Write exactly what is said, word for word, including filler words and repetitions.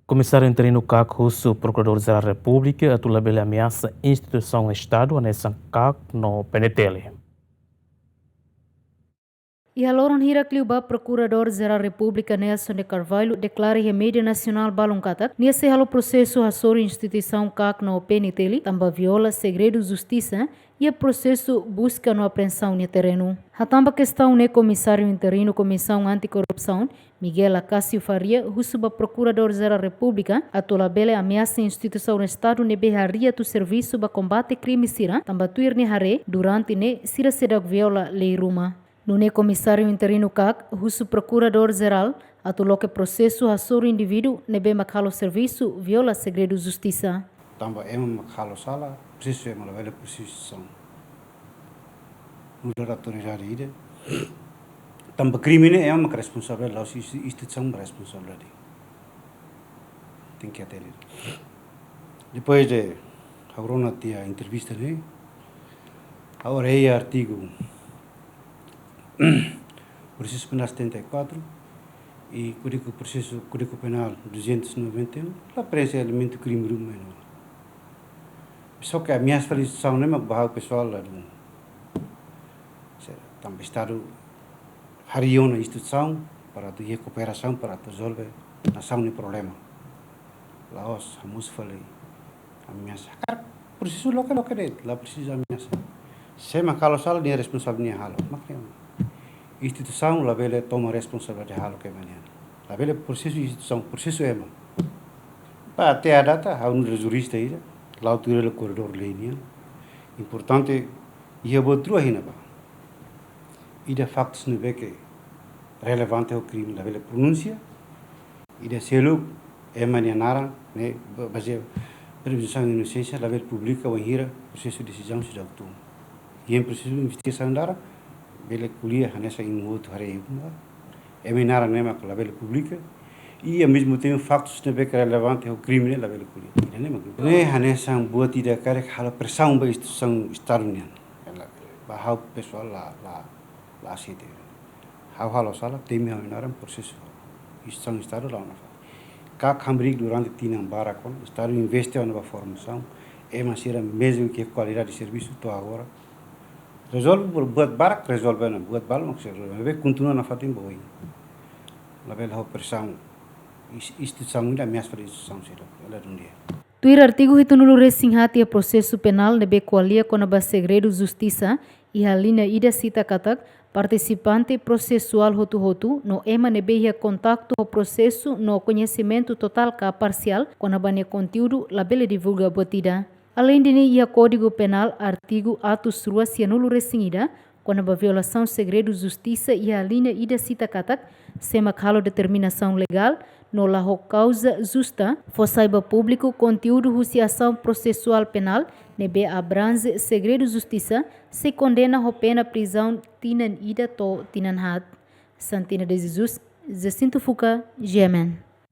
Komisáriu Interinu kak husu Prokuradór Jerál Repúblika atu labele ameasa instituisaun Estadu hanesan kak no P N T L. Iha loron hirak liubá, Prokuradór Jerál Repúblika Nelson de Carvalho deklara iha média nasionál balun katak nia sei halo prosesu hasoru instituisaun kak no P N T L tanba viola segredu justisa iha prosesu buska no apreensaun iha terrenu. Hatán ba kestaun ne'e, Komisáriu Interinu Komisaun Antikorrupsaun, Miguel Acácio Faria, husu ba Prokuradór Jerál Repúblika atu labele ameasa instituisaun Estadu ne'ebé harii atu servisu ba kombate krime sira, tanba tuir nia haree, durante ne'e sira seidauk viola lei ruma. Nune'e, Komisáriu Interinu kak husu Prokuradór Jerál atu loke prosesu hasoru indivíduu ne'ebé mak halo servisu viola segredu justisa. Tanba ema mak halo sala, presiza ema labele presiza. Nu'udar autoridade ida. Tanba krime ne'e ema mak responsavel, la'ós instituisaun mak responsavel. Tenke hatene. Depois de ha'u rona tiha entrevista ne'e, ha'u haree artigu Prosesu Penál setenta e quatro i Kódigu Prosesu, Kódigu Penál duzentos e noventa e um, la preenxe elementu krime ruma ne'e. Só ke ameasa fali instituisaun ne'e mak ba ha'u pesoál la dun. Tanba Estadu harii ona instituisaun para atu iha kooperasaun para atu rezolve nasaun nia problema. La'ós hamosu fali ameasa. Hakarak prosesu loke-loke de'it, la presiza ameasa. Sé mak halo sala, nia responsavel nia halo. Mak ne'e. Instituisaun labele toma responsabilidade halo ke ema nian. Labele prosesu instituisaun, prosesu ema. Ba até à data, ha'u nu'udar jurista ida, la'o tuir koridór lei nian. Importante, iha buat rua iha ne'ebá. Ida faktus ne'ebé ke relevante ho krime labele pronunsia. Ida seluk ema nia naran ne'e ba-, bazeia prezunsaun inosénsia labele publika wainhira prosesu desizaun seidauk tun. Iha prosesu investigasaun laran bele ko'alia hanesan ema hotu haree uma. Ema nia naran ne'e mak labele publika. I ao mesmo tempo faktus ne'ebé ke relevante ho krime ne'e labele ko'alia. Ida-ne'e mak. Ne'e hanesan buat ida karik halo presaun ba instituisaun Estadu nian. Ba ha'u pesoál la, la, la aseita. Ha'u halo sala, temi ha'u-nia naran, prosesu. Instituisaun Estadu la'o nafatin. Kak hamriik durante tinan barak ona, Estadu investe ona ba formasaun, ema sira mezmu ke kualidade servisu to'o agora. Rezolve bu-, buat barak rezolve ona, buat balu mak sei rezolve. Maibé kontinua nafatin ba oin. Labele halo presaun ins-, instituisaun ida ameasa fali instituisaun sira. Ela dundia. Tuir artigu hitunulu-resin-haat iha prosesu penál ne'ebé ko'alia kona-ba segredu justisa, iha liña ida sita katak partisipante prosesuál hotu-hotu no ema ne'ebé iha kontaktu ho prosesu no koñesimentu totál ka parsiál kona-ba nia konteúdu labele divulga buat ida. Aleinde ne'e, iha Kódigu Penál artigu atus rua sianulu-resin-ida, kona-ba violasaun segredu justisa iha liña ida sita katak, sé mak halo determinasaun legál no la ho kauza justa, fó sai ba públiku konteúdu husi asaun prosesuál penál ne'ebé abranje segredu justisa, sei kondena ho pena prizaun tinan ida to'o tinan haat. Santina de Jesus, Jacinto Fuca, G M N.